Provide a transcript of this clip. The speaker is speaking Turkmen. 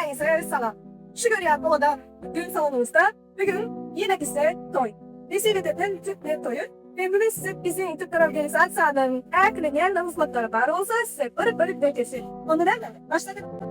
Hemmäňize salam. Şu görýän owadan düýn salonymyzda bu gün ýene bize toý. Nesip edenden türkmen toýy. Men bugün size biziň türkmen organizasiýanyň ähli näme hyzmatlary bar bolsa size bir bir berkesin. Onda näme? Başladyk.